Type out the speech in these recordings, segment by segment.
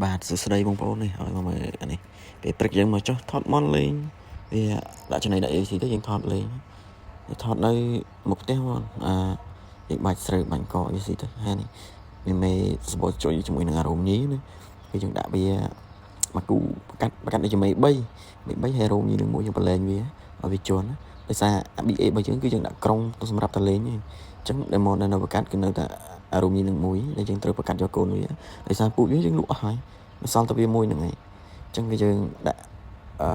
បាទសួស្តីបងប្អូននេះឲ្យមកមើលអានេះពេលព្រឹកយើងមកចុះថតមន់លេងវាដាក់ចំណីដាក់អីស៊ីទៅយើងថតលេងថតនៅមុខផ្ទះមកអាយើងបាច់ស្រូវបាញ់កអីស៊ីទៅហើយនេះមានមេសបោជួយជាមួយនឹងអារម្មណ៍ញីណាគឺយើងដាក់វាមកគូប្រកាត់ប្រកាត់ដូចជាមេ3មេ3ហើយរោមញីនឹងមួយយើងប្រឡែងវាឲ្យវាជន់ណាដោយសារ BA របស់យើងគឺយើងដាក់ក្រុងទៅសម្រាប់តលេងឯងអញ្ចឹងដែលមកនៅប្រកាត់គឺនៅតែអារម្មណ៍ញីនឹងមួយដែលយើងត្រូវប្រកាត់យកកូនវាដោយសារពូជវាយើងលក់អស់ហើយ សល់តែវាមួយហ្នឹងឯងអញ្ចឹងគឺយើងដាក់អឺ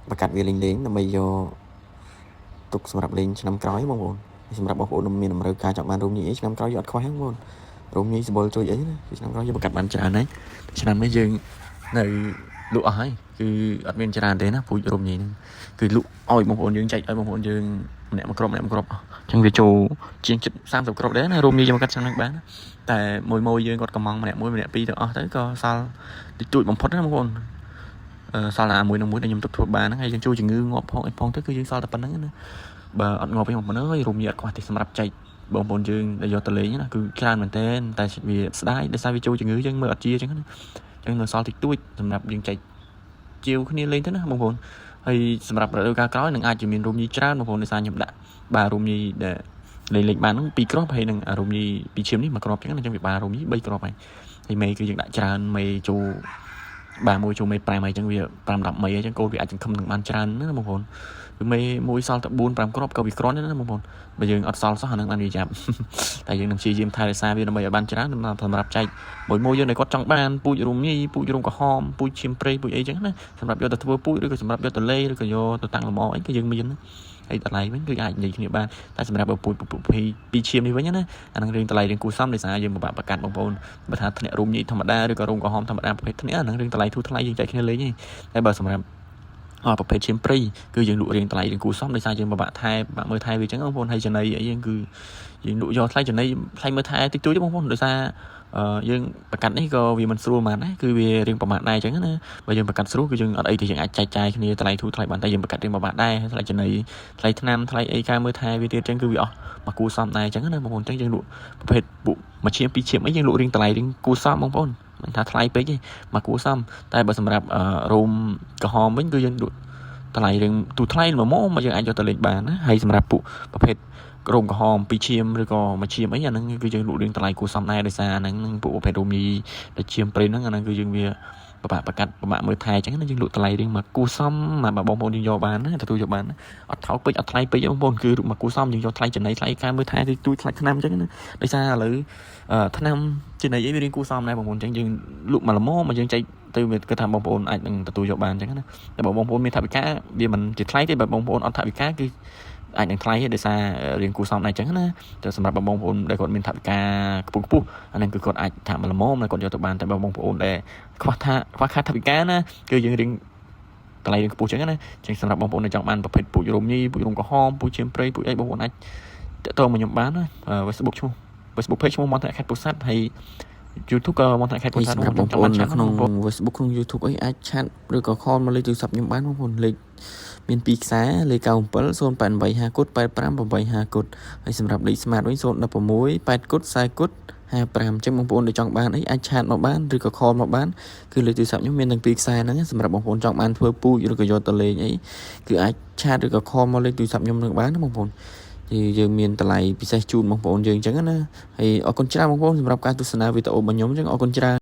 ប្រកាត់វាលេងលេងដើម្បីយកទុកសម្រាប់លេងឆ្នាំក្រោយបងប្អូនសម្រាប់បងប្អូនមានតម្រូវការចង់បានរោមញីអីឆ្នាំក្រោយយើងអត់ខ្វះហ្នឹងបងប្អូនរោមញីសបល់ជួយអីណាគឺឆ្នាំក្រោយយើងប្រកាត់បានច្រើនហើយឆ្នាំនេះយើងនៅលក់អស់ហើយគឺអត់មានច្រើនទេណាពូជរោមញីហ្នឹងគឺលក់ឲ្យបងប្អូនយើងចែកឲ្យបងប្អូនយើងម្នាក់មួយគ្រាប់ម្នាក់មួយគ្រាប់អស់អញ្ចឹងវាចូលជាងជិត30គ្រាប់ដែរណារោមញីយើងប្រកាត់ឆ្នាំហ្នឹងបានតែមួយមួយយើងគាត់កំងម្នាក់មួយម្នាក់ពីរទៅអស់ទៅក៏សល់តិចតួចបំផុតណាបងប្អូនអឺសល់អាមួយនឹងមួយដែលខ្ញុំទុកធ្វើបានហ្នឹងហើយយើងជួយជំងឺងាប់ផងអីផងទៅគឺយើងសល់តែប៉ុណ្្នឹងណាបើអត់ងាប់ទេបងប្អូនអើយរោមញីអត់ខ្វះទេសម្រាប់ចែកបងប្អូនយើងដែលយកទៅលេងណាគឺច្រើនមែនទែនតែវាស្ដាយដោយសារវាចូលជំងឺយើងមើលអត់ជាអញ្ចឹងណាអញ្ចឹងនៅសល់តិចតួចសម្រាប់យើងចែកជាវគ្នាលេងទៅណាបងប្អូនហើយសម្រាប់រដូវកាលក្រោយនឹងអាចជាមានរោមញីច្រើនបងប្អូនដោយសារខ្ញុំដាក់បាទរោមញីដែលលេងលេងបានហ្នឹងពីរគ្រាប់ហើយនឹងរោមញីពីរឈាមនេះមួយគ្រាប់អញ្ចឹងអញ្ចឹងវាបានរោមញី3គ្រាប់ហើយហើយមេគឺយើងដាក់ច្រើនមេចូលបាទមួយចូលមេ5ហើយអញ្ចឹងវា5 10មេអញ្ចឹងកូនវាអាចសង្ឃឹមនឹងបានច្រើនណាបងប្អូនគឺមេមួយសល់តែ4 5គ្រាប់ក៏វាគ្រាន់ដែរណាបងប្អូនបើយើងអត់សល់សោះអានឹងបានវាចាប់ តែយើងនឹងព្យាយាមថែរក្សាវាដើម្បីឲ្យបានច្រើនសម្រាប់ចែកមួយមួយយើងដែលគាត់ចង់បានពូជរោមញីពូជរោមក្រហមពូជឈាមព្រៃពូជអីចឹងណាសម្រាប់យកទៅធ្វើពូជឬក៏សម្រាប់យកទៅលេឬក៏យកទៅតាំងលម្អអីក៏យើងមានណាហើយតម្លៃវិញគឺអាចនិយាយគ្នាបានតែសម្រាប់បើពូជពីពីឈាមនេះវិញណាអានឹងរឿងតម្លៃរឿងគូសំដោយសារយើងពិបាកប្រកាសបងប្អូនបើថាធ្នាក់រោមញីធម្មតាឬក៏រោមក្រហមធម្មតាប្រភេទធ្នាក់អានឹងរឿងតម្លៃធូរថ្លៃយើងចែកគ្នាលេងទេតែបើសម្រាប់អប្រភេទឈាមព្រៃគឺយើងលក់រៀងតម្លៃរៀងគូសមដោយសារយើងពិបាកថែពិបាកមើលថែវាអញ្ចឹងបងប្អូនហើយចំណីអីយើងគឺយើងលក់យកថ្លៃចំណីថ្លៃមើលថែតិចតួចបងប្អូនដោយសារយើងប្រកាសនេះក៏វាមិនស្រួលហ្មងដែរគឺវារៀងប្រមាថដែរអញ្ចឹងណាបើយើងប្រកាសស្រួលគឺយើងអត់អីទេយើងអាចចែកចាយគ្នាតម្លៃធូរថ្លៃបានតែយើងប្រកាសរៀងប្រមាថដែរថ្លៃចំណីថ្លៃថ្នាំថ្លៃអីការមើលថែវាទៀតអញ្ចឹងគឺវាអស់មកគូសមដែរអញ្ចឹងណាបងប្អូនអញ្ចឹងយើងលក់ប្រភេទពួកមួយឈាមពីរឈាមអីយើងលក់រៀងតម្លៃរៀងគូសមបងប្អូនមិនថាថ្លៃពេកទេមកគួសមតែបើសម្រាប់រោមក្រហមវិញគឺយើងលក់តម្លៃរឿងទូថ្លៃល្មមមកយើងអាចយកទៅលេងបានណាហើយសម្រាប់ពួកប្រភេទរោមក្រហមពីរឈាមឬក៏មួយឈាមអីអាហ្នឹងគឺយើងលក់រឿងតម្លៃគួរសមដែរដោយសារអាហ្នឹងនឹងពួកប្រភេទរោមញីដែលឈាមព្រៃហ្នឹងអាហ្នឹងគឺយើងវាពិបាកប្រកាត់ពិបាកមើលថែអញ្ចឹងណាយើងលក់តម្លៃរៀងមកគូសមមកបងប្អូនយើងយកបានណាទទួលយកបានអត់ថោកពេកអត់ថ្លៃពេកបងប្អូនគឺមកគូសមយើងយកថ្លៃចំណីថ្លៃការមើលថែទូថ្លៃថ្នាំអញ្ចឹងណាដោយសារឥឡូវថ្នាំចំណីអីវារៀងគូសមដែរបងប្អូនអញ្ចឹងយើងលក់មកល្មមមកយើងចែកទៅវាគិតថាបងប្អូនអាចនឹងទទួលយកបានអញ្ចឹងណាតែបើបងប្អូនមានថវិកាវាមិនជាថ្លៃទេបើបងប្អូនអត់ថវិកាគឺអាចនឹងថ្លៃទេដោយសាររៀងគូសមដែរអញ្ចឹងណាតែសម្រាប់បងប្អូនដែលគាត់មានថវិកាខ្ពស់ខ្ពស់អាហ្នឹងគឺគាត់អាចថាមកល្មមគាត់យកទៅបានតែបើបងប្អូនដែលខ្វះថាខ្វះខាតថវិកាណាគឺយើងរៀងតម្លៃរៀងខ្ពស់អញ្ចឹងណាអញ្ចឹងសម្រាប់បងប្អូនដែលចង់បានប្រភេទពូជរោមញីពូជរោមក្រហមពូជឈាមព្រៃពូជអីបងប្អូនអាចតាក់ទងមកខ្ញុំបានណា Facebook ឈ្មោះ Facebook page ឈ្មោះមន្តខេត្តពោធិ៍សាត់ហើយ YouTube ក៏មន្តខេត្តពោធិ៍សាត់ សម្រាប់បងប្អូននៅក្នុង Facebook ក្នុង YouTube អីអាច chat ឬក៏ call មកលេខទូរស័ព្ទខ្ញុំបានបងប្អូនលេខមានពីរខ្សែលេខ97 088 5គុត85 85គុតហើយសម្រាប់លេខ Smart វិញ016 8គុត40គុត55អញ្ចឹងបងប្អូនដែលចង់បានអីអាច chat មកបានឬក៏ call មកបានគឺលេខទូរស័ព្ទខ្ញុំមានទាំងពីរខ្សែហ្នឹងសម្រាប់បងប្អូនចង់បានធ្វើពូជឬក៏យកទៅលេងអីគឺអាច chat ឬក៏ call មកលេខទូរស័ព្ទខ្ញុំនឹងបានណាបងប្អូនគឺយើងមានតម្លៃពិសេសជូនបងប្អូនយើងអញ្ចឹងណាហើយអរគុណច្រើនបងប្អូនសម្រាប់ការទស្សនាវីដេអូរបស់ខ្ញុំអញ្ចឹងអរគុណច្រើន។